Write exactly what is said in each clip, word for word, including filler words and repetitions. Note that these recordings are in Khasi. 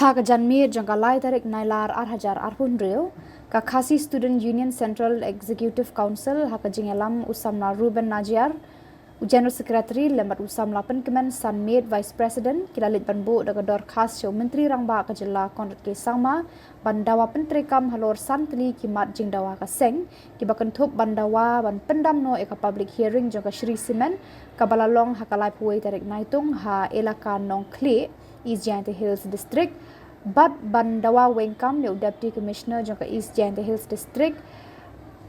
Ha ka janmiet jong ka lai tarik Nailar ar hajar arphew hynriew, ka Khasi Student Union Central Executive Council ha ka jingïalam u samla Reuben Najiar, u General Secretary lem bad u samla pynkmen San Miet, Vice President, ki la leit ban buh da ka dorkhas sha u Myntri Rangbah ka jylla Conrad K Sangma ban dawa pyntreikam halor san tylli ki mat jingdawa ka seng kiba kynthup ban dawa ban pyndam noh ïa ka public hearing jong ka Shree Cement kaba la long ha ka laiphew wei tarik Naitung ha elaka Nongkhlieh, East Jaintia Hills District, bad ban dawa weng kam ïa u Deputy Commissioner jong ka East Jaintia Hills District,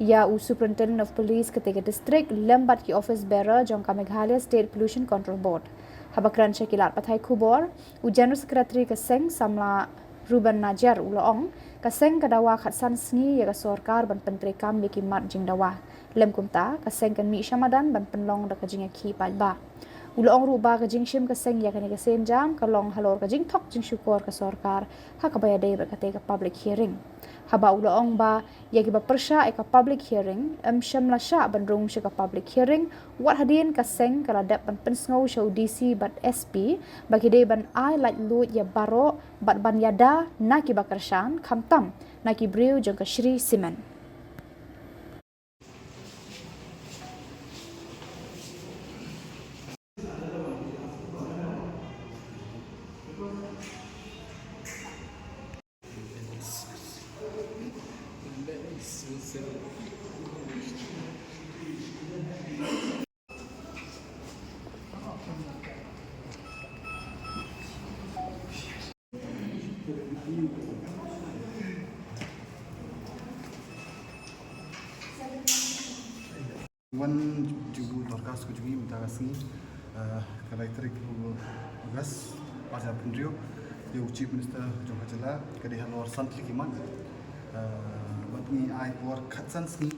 ïa u Superintendent of Police katei ka district lem bad ki office bearer jong ka Meghalaya State Pollution Control Board. Haba kren sha ki lad pathai khubor, u General Secretary ka seng samla Reuben Najiar u la ong, ka seng ka dawa khatsan sngi ïa ka sorkar ban pyntreikam ïa ki mat jingdawa. Lem kumta, ka seng kan mih sha madan ban pynlong da ka jingïakhih paidbah. U la ong ruh ba ka jingshim ka seng ïa kane ka sienjam ka long halor ka jingthok jingshukor ka sorkar ha kaba ïadei bad katei ka public hearing. Haba u la ong ba ïa kiba pyrshah ïa ka public hearing, ym shym la shah ban rung sha ka public hearing, wat hadien ka seng ka la dep ban pynsngew sha u D C bad S P ba ki dei ban ai laitluid ïa baroh bad ban ïada na kiba kyrshan, khamtam na ki briew jong ka Shree Cement. Wan jingbuh dorkhas ka jong ngi mynta ka sngi, ah, ka lai tarik u August, ar hajar arphew hynriew, ïa u Chief Minister jong ka jylla, ka dei halor san tylli ki mat. Ah, bad ngi ai por khatsan sngi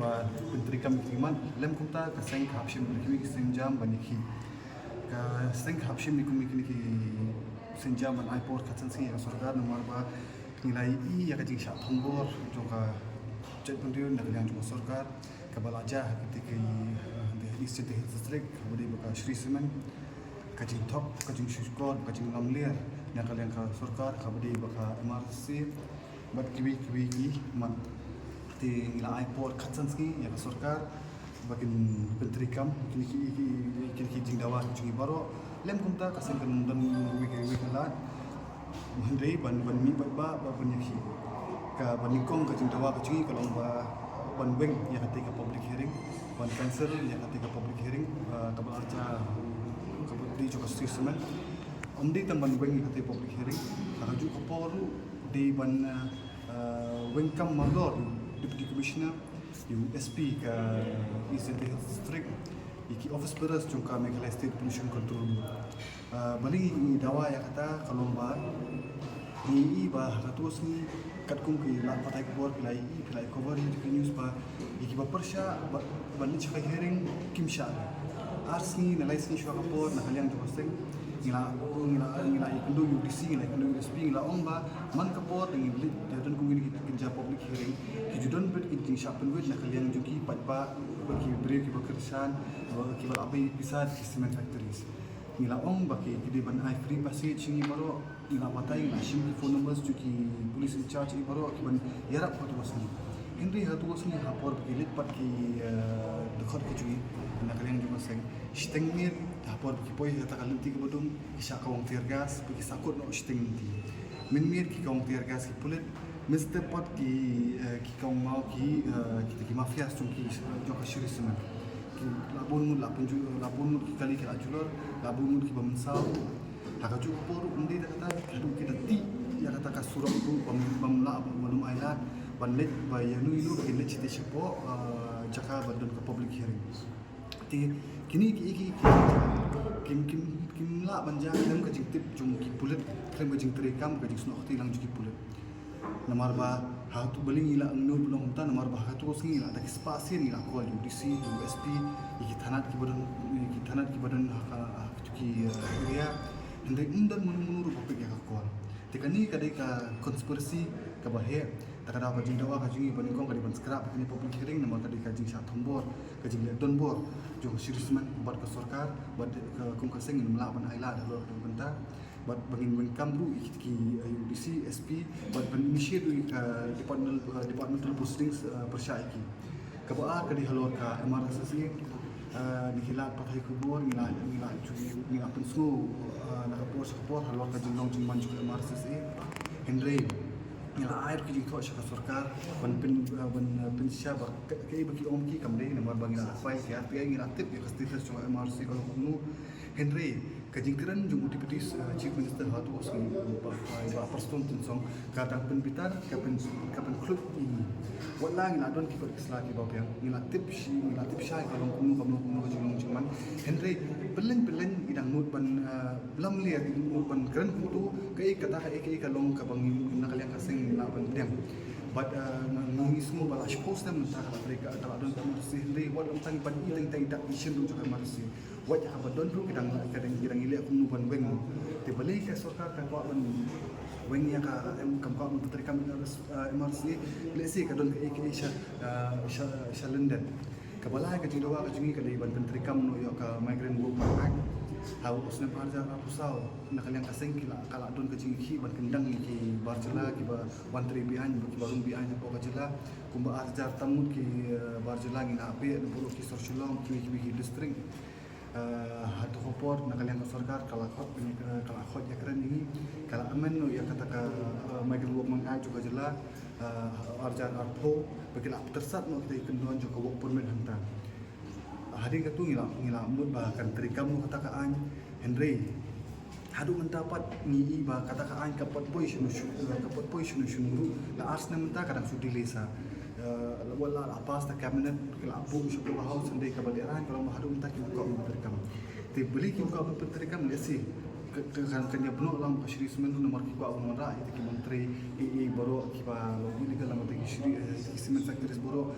ba pyntreikam ïa ki mat, lem kumta ka seng ka hap shim ïa ki sienjam ban ïakhih. Ka seng ka hap shim ïa ki sienjam ban ai por khatsan sngi ïa ka sorkar, namar ba ngi la ïohi ïa ka jingshah thombor jong ka jaitbynriew na ka liang jong ka sorkar kaba la jia ha katei ka, eh, East Jaintia Hills District, kaba dei ba ka Shree Cement, ka jingthok, ka jingshukor, ka jinglamler na ka liang ka sorkar, kaba dei ba ka M R C, bad kiwei kiwei ki mat. Te ngi la ai por khatsan sngi ïa ka sorkar ba kin pyntreikam kine ki, ki, kine ki jingdawa ki jong ngi baroh. Lem kumta ka seng kan don wei ka, wei ka lad. Hynrei ban, ban mih paidbah ba ban ïakhih. Kaba nyngkong ka jingdawa ka jong ngi ka long ba ban weng ïa katei ka public hearing, ban cancel ïa katei ka public hearing, ah, kaba la jia, kaba dei jong ka Shree Cement. Ym dei tang ban weng ïa katei public hearing, ha kajuh ka por ruh dei ban, ah, ah, weng kam mardor ïa u Deputy Commissioner, ïa u S P ka East Jaintia Hills District, ïa ki office bearers jong ka Meghalaya State Pollution Control Board. Ah, balei ngi dawa ïa kata, ka long ba ngi ïohi ba ha kato ka sngi katkum ki lad pathai khubor phi la ïohi, phi la cover ïa ki news ba ïa kiba pyrshah ba, ban leit sha ka hearing kim shah. Ar sngi ne lai sngi shuwa ka por na ka liang jong ka seng ngi la, ngi la, ngi la ïakynduh ïa u D C, ngi la ïakynduh ïa u S P, ngi la ong ba man ka por da ngi leit, da don kum kine ki kynja public hearing, ki ju don beit ki jingshah pynwit na ka liang jong ki paidbah, bad ki briew kiba kyrshan, kiba lah pei pisa ki cement factories. Ngi la ong ba ki, ki dei ban ai free passage ïa ngi baroh, ngi la batai, ngi la shim ki phone numbers jong ki police in charge ïa ngi baroh kiban ïarap ha kato ka sngi. Hynrei ha kato ka sngi ha por ba ki leit pat ki, eh, dkhot ki jong ngi na ka liang jong ka seng, shiteng miet ha por ba ki poi ha kata ka lynti kaba dum, ki shah kawang tear gas, ba ki sahkut noh shiteng lynti. Mynmiet ki kawang tear gas ki pulit, mynstep pat ki, eh, ki kawang maw ki, eh, kita ki mafias jong ki, jong ka Shree Cement. Ki la bun ngut, la pynjulor, la bun ngut ki kali ki la julor, la bun ngut kiba mynsaw. Ha kajuh ka por ruh ym dei da kata, haduh ki da tih ïa kata ka surok ruh bym, bym lah, bym, bym lah ai lad ban leit ba ïano ïano ba kin leit shatei shapoh, eh, jaka ba don ka public hearing. Te kine ki, ki, ki, kim, kim, kim lah ban jia khlem ka jingtip jong ki pulit, khlem ka jingtreikam, ka jingsnoh kti lang jong ki pulit. Namar ba ha kato, balei ngi la nud ban ong kumta, namar ba ha kato ka sngi ngi la da ki spah sien ngi la call ïa u D C, ïa u S P, ïa ki thanat kiba don, ïa ki thanat kiba don ha ka, ha kato ki, eh, area. Hynrei ym don mano mano ruh ba pick ïa ka call. Te kane ka dei ka conspiracy kaba heh. Te ka daw ka jingdawa ka jong ngi ba nyngkong ka dei ban scrap ïa kane public hearing namar ka dei ka jingshah thombor, ka jingleh donbor jong ka Shree Cement bad ka sorkar, bad ka, kum ka seng ngim lah ban ai lad halor kane ka bynta. Bad ba ngin weng kam ruh ïa ki, ki, uh, U D C, S P, bad ban initiate ruh ïa ka departmental, uh, departmental proceedings, uh, pyrshah ïa ki. Kaba ar ka dei halor ka M R S S A, uh, ngi la pathai khubor, ngi la, ngi la ju, ngi la pynsngew, uh, na ka por sha ka por halor ka jinglong jingman jong ka M R S S A. Hynrei ngi la ai ruh ka jingthoh sha ka sorkar ban pyn, uh, ban, uh, pynshisha ba ka, kaei ba ki ong ki kam dei, namar ba ngi la file ki R T I, ngi la tip ïa ka status jong ka M R S S A ka long kumno. Hynrei ka jingkren jong u Deputy, uh, Chief Minister haduh u sngi, uh, Bah, Bah, Bah Prestone Tynsong, ka dang pynbitar, ka pyn, ka pynkhluit ïa ngi. Wat la ngi la don ki kot ki sla kiba biang, ngi la tip shi, ngi la tip shai ka long kumno, ka long kumno ka jinglong jingman. Hynrei pyllein pyllein ngi dang nud ban, uh, lam ler, ngi dang nud ban kren kumto, kaei kata, kaei, kaei ka long kaba ngi na ka liang ka seng ngi lah ban pdiang. Bad, uh, ngi, ngi sngew ba la shiphew snem mynta ka la trei ka, ka la don ka M R S S A, hynrei wat la tang ban i tang tang dak i shin ruh jong ka M R S S A. Wat ïa kaba don ruh ki dang, ki dang, ki dang ïaleh kumno ban weng. Te balei ka sorkar kam kwah ban weng ïa ka, em, kam kwah ban pyntreikam, eh, M R S S A, lehse ka don kaei kaei sha, eh, sha, sha lyndet. Kaba lai ka jingdawa ka jong ngi ka dei ban pyntreikam noh ïa ka Migrant Workers Act. Ha u snem ar hajar arphew saw na ka liang ka seng ki la, ka la don ka jingïakhih ban kyndang ïa ki bar jylla kiba wan trei beaiñ, kiba rung beaiñ hapoh ka jylla. Kumba ar hajar tam ngut ki, eh, bar jylla ngi la peit na baroh ki sor Shillong, kiwei kiwei ki district. Eh, ha tu ka por na ka liang ka sorkar ka la khot, eh, ka la khot ïakren ïa ngi, ka la amend noh ïa kata ka, eh, Migrant Workmen Act jong ka jylla, eh, ar hajar arphew, ba ki la pyntyrsad noh kita ki kyndon jong ka work permit hangta. Hadien katu ngi la, ngi la mut ba kan treikam noh kata ka aiñ, hynrei haduh mynta pat ngi i ba kata ka aiñ ka pat poi shano shano, ka pat poi shano shano ruh, la ar snem mynta ka dang shu delay sa. Eh, la, wat la, la pass da cabinet, ki la buh sha Upper House, hynrei kaba lehrain ka long ba haduh mynta kim kwah ban pyntreikam. Te balei kim kwah ban pyntreikam, lehse ka, ka, kan, kan ïa bynnoh lang ka shree cement ruh namar ki kwah ban wanrah ïa kita ki nongtrei, eh, eh, baroh kiba long illegal, namar ki shree, eh, ki cement factories baroh.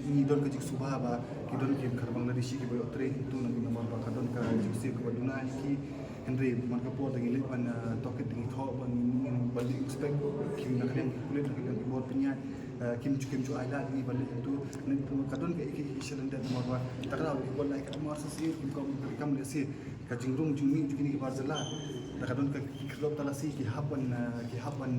Ngi don ka jingsuba ba ki don ki kha Bangladeshi kiba ïoh trei hangtu, namar ba ka don ka jingsiewkaba duna ïa ki. Hynrei man ka por da ngi leit ban, eh, tohkit, da ngi thoh ban, ban leit inspect, ki na ka liang ki pulit, na ka liang ki bor pynïaid, eh, kim ju, kim ju ai lad ïa ngi ban leit hangtu. Ka don kaei kaei sha lyndet namar ba ta ka daw wat la ka M R S S A kim kwah ban pyntreikam, lehse ka jingrung jingmih jong kine ki bar jylla. Da ka don ka ki khyrdop talasi ki hap ban, eh, ki hap ban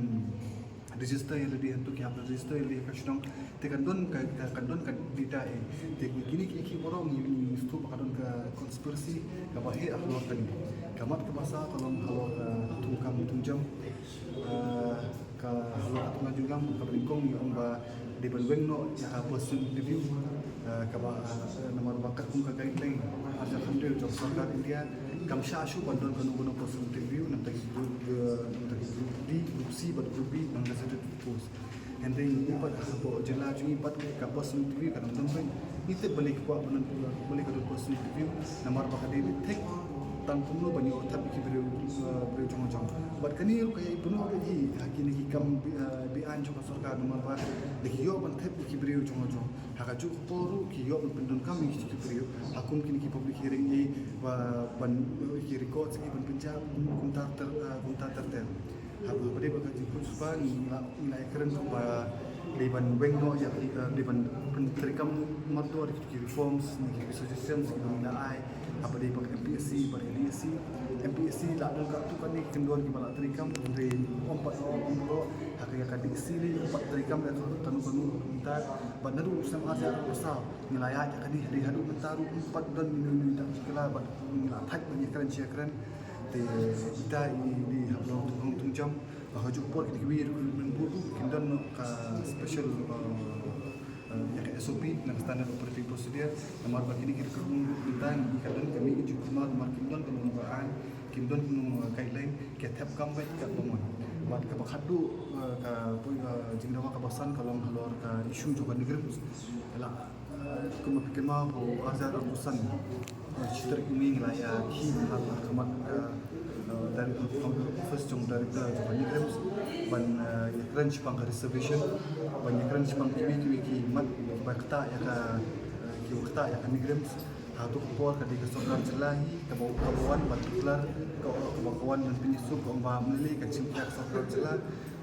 register ïa lade hangtu, ki hap register ïa lade ha ka shnong. Te kan don ka, ka, kan don ka data eh. Te kine ki, ki baroh ngi, ngi sngewthuh ba ka don ka conspiracy kaba heh halor kane. Ka mat kaba saw ka long halor, eh, thungkam thungjam. Eh, ka halor ka thungkam thungjam kaba nyngkong ngi ong ba dei ban weng noh ïa ka personal interview. Eh, kaba, eh, namar ba katkum ka guideline ar hajar khathynriew jong sorkar India kam shah shuh ban don kano kano personal interview na kita ki group, eh, na kita ki group D, group C bad group B, non-gazetted post. Hynrei ngi pat hapoh jylla jong ngi pat ka personal interview ka dang don beit. Ngi tip balei ki kwah ban, balei ka don personal interview, namar ba ka dei ban thik tang kumno ban ïoh thep ïa ki briew, eh, briew jong jong. Bad kane ruh ka ïai pynnoh ïa ki ha kine ki kam be, eh, beaiñ jong ka sorkar, namar ba da ki ïoh ban thep ïa ki briew jong jong. Ha kajuh ka por ruh ki ïoh ban pyndonkam ïa ki briew ha kum kine ki public hearing, eh, ba ban, eh, ki records, eh, ban pynjah kumta ter, eh, kumta ter ter. Haba dei bad ka jingkhuid suba ngi la, ngi la ïakren ba dei ban weng noh ïa ki, eh, dei ban pyntreikam mardor ïa ki reforms ne ki suggestions kiba ngi la ai. Haba dei bad ka M P S C bad ka D S C. M P S C la don katto katne ki kyndon kiba la treikam, hynrei ym pat, ym pat ha ka, ïa ka D S C lei ym pat treikam ïa kano kano mynta. Bad naduh u snem ar hajar arphew saw ngi la ïaid ïa kane, hynrei haduh mynta ruh ym pat don ïa une u dak jingkylla bad ngi la thait ban ïakren shi ïakren. Te ita i dei ha Blok Thung, Thung Jam, ba ha kajuh ka por kine kiwei recruitment board ruh kin don ka special, uh, uh, ïa ka S O P, na ka standard operating procedure, namar ba kine ki recruitment board mynta ngi ka don ka mih ka jingkulmar namar kim don kano kano ka aiñ, kim don kano kano ka guideline, ki thep kam beit katba mon. Bad kaba khatduh, uh, ka, uh, jingdawa kaba san ka long halor ka issue jong ka NEIGRIHMS. La, eh, kumba phi kynmaw ba u ar hajar arphew san, eh, shi tarik u May ngi la ïakhih ha, ha khmat, eh, eh, direct-, office jong director jong ka NEIGRIHMS ban, eh, ïakren shaphang ka reservation, ban ïakren shaphang kiwei kiwei ki mat kiba ktah ïa ka, eh, kiba ktah ïa ka NEIGRIHMS. Ha tu ka por ka dei ka sorkar jylla hi kaba, kaba wan ban declare, ka, kaba, ka wan ban pynïasuk, ka ong ba ym lei ka jingkhia ka sorkar jylla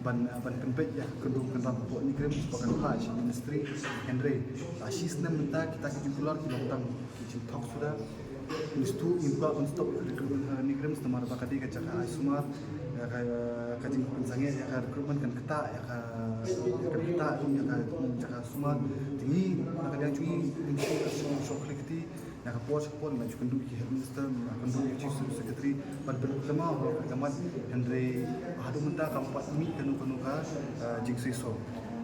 ban, ban pynbeit ïa ka kyndrum kyndam hapoh NEIGRIHMS ba kan phah sha ministry. Hynrei, ah, shi snem mynta kita ki jingkular ki long tang ki jingthok suda. Ngi sdang, ngim kwah ban stop recruitment, eh, ni krim, namar ba ka dei ka jaka ai sumar, ïa ka, ka jingpynsangeh ïa ka recruitment kan ktah, ïa ka, kan ktah ïa ka jaka sumar. Te ngi na ka liang jong ngi, ngi shu, shu, shu khlei kti, na ka por sha ka por ngi la ju kynduh ïa ki head minister, ngi la kynduh ïa ki chief secretary, ban pynpaw ha ka mat, hynrei haduh mynta kam pat mih kano kano ka, eh, jingshisha.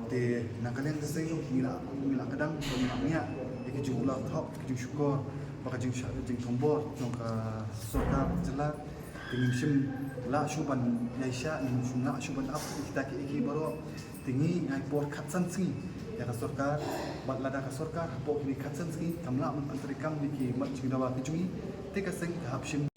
Te na ka liang ka seng ngi la, ngi la kdang, ngi la ngiah ïa ki jingkular thok, ki jingshukor, ba ka jingshah, jingthombor jong ka sorkar jylla. Te ngim shym lah shuh ban ïaishah, ngim shym lah shuh ban ap ïa kita kiei kiei baroh. Te ngi ngai por khatsan sngi ïa ka sorkar, bad lada ka sorkar hapoh kine khatsan sngi kam lah ban pyntreikam ïa ki mat jingdawa ki jong ngi, te ka seng ka hap shim